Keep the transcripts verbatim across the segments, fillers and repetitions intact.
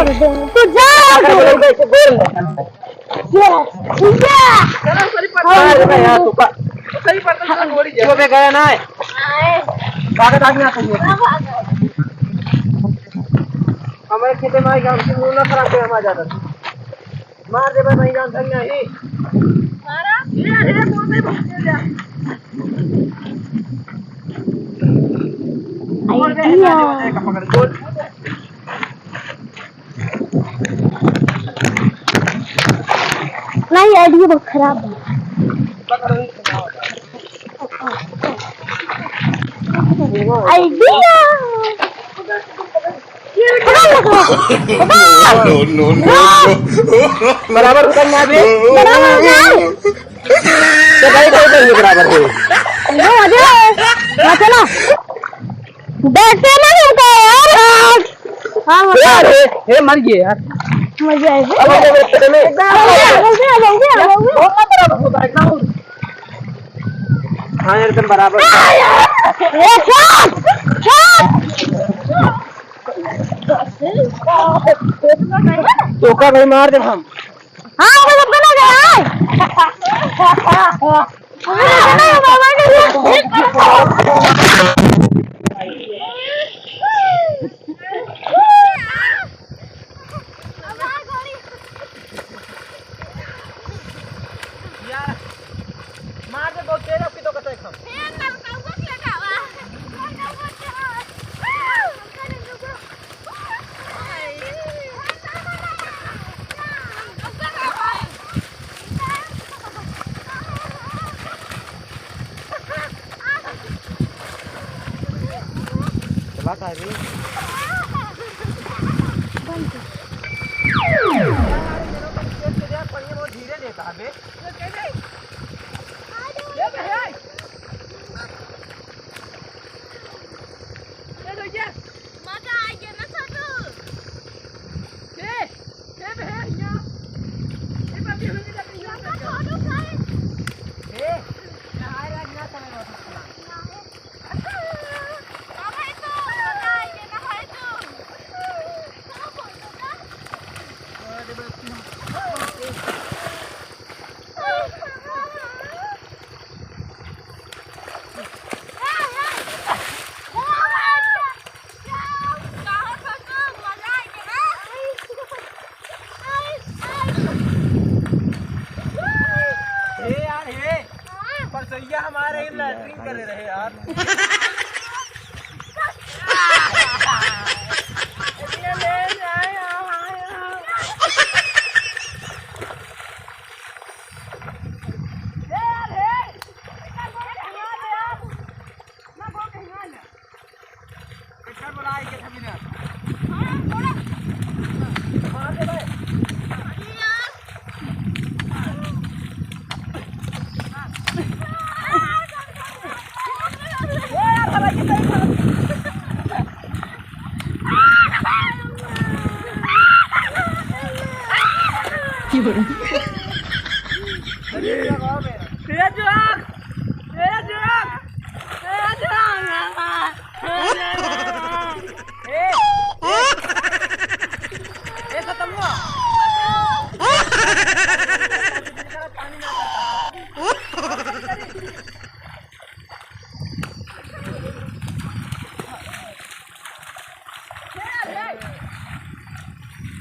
तू जा। बोल, बोल, बोल। ये, ये। चलो, सही पकड़। हाँ, हाँ, हाँ, तू का-, सही पकड़, चलो, गोली जा। तू अबे गया ना है। भागत आदमी आता है। हमारे खेते में आई, गाँव से मुंह ना खराब करे हमारा ज्यादा। मार दे भाई, भाई, जान संग नहीं। मारा? ये, ये, बोल दे, बोल दे, जा। आइडिया। पकड़, बोल। नहीं, आइडिया बहुत खराब है। आइडिया। No, no, no, no। बराबर उतर ना बे। बराबर उतर। तो भाई, भाई, भाई, बराबर है। ये आ जाओ। हाँ, चलो। बैठे ना हमको यार, हाँ। हाँ, हाँ। यार, हे, हे, मर गए यार। मर गए। अब हम लोग बैठे में। हो गया, हो गया, हो गया, हो गया। बहुत बराबर होता है, एकदम। हाँ, एकदम बराबर। ए, चुप! चुप! धोखा भाई मार दे हम। हाँ, वो सब गलत है, हाँ। वो सब गलत है, बाबा के लिए। यार, मार दे बहुत तेज, अब की तो कतई खाओ। चला था रे। धीरे लेता है बे। ए भैया, मजा आ गया ना छोटू। ए, ए भैया, ए बाबी, हम इधर नहीं आ सकते। छोटू भाई। ए, नहाए रहा, ना समय हो सकता। ना है। ना भाई तू, मजा आ गया ना भाई तू। अरे बाप रे। हे यार, हे। परसैया हमारे ही लैट्रिन करे रहे यार।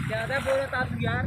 ज्यादा बोलत आ तू यार।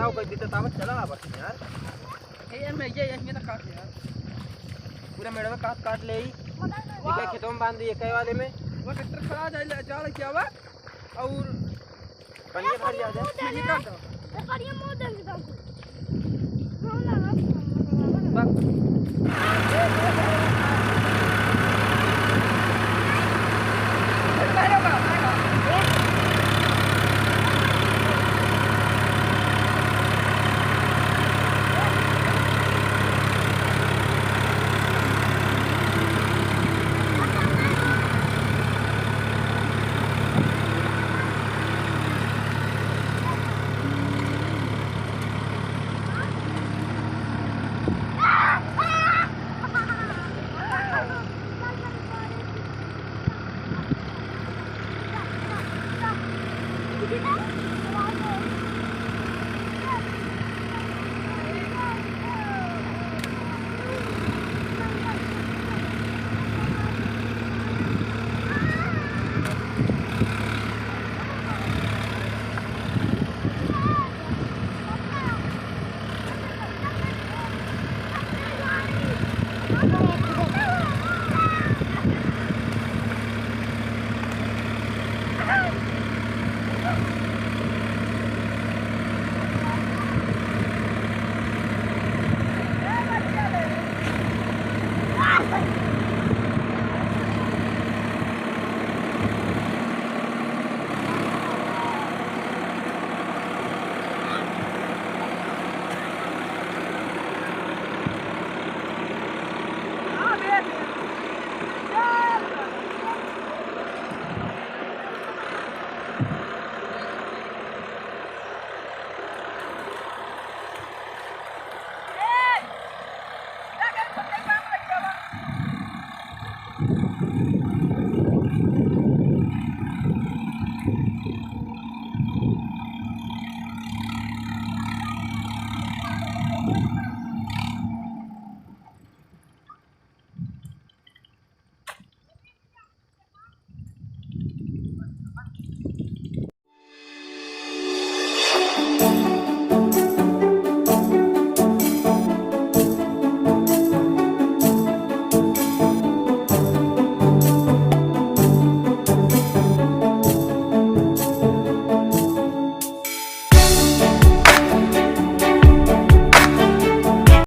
आओ, कोई दिक्कत आवत चला आवत यार। ए, ये मैं, ये, ये, ये तो काट ले यार। पूरा मेड़वा काट, काट ले ही। ये क्या खेतों में बांध दिए, कई वाले में? वो ट्रैक्टर खड़ा जाए, जाए क्या हुआ? और पनिया भर जा, जा। ये काट दो। ये करिया मोड़ देंगे तुमको। हाँ, लगा। बस।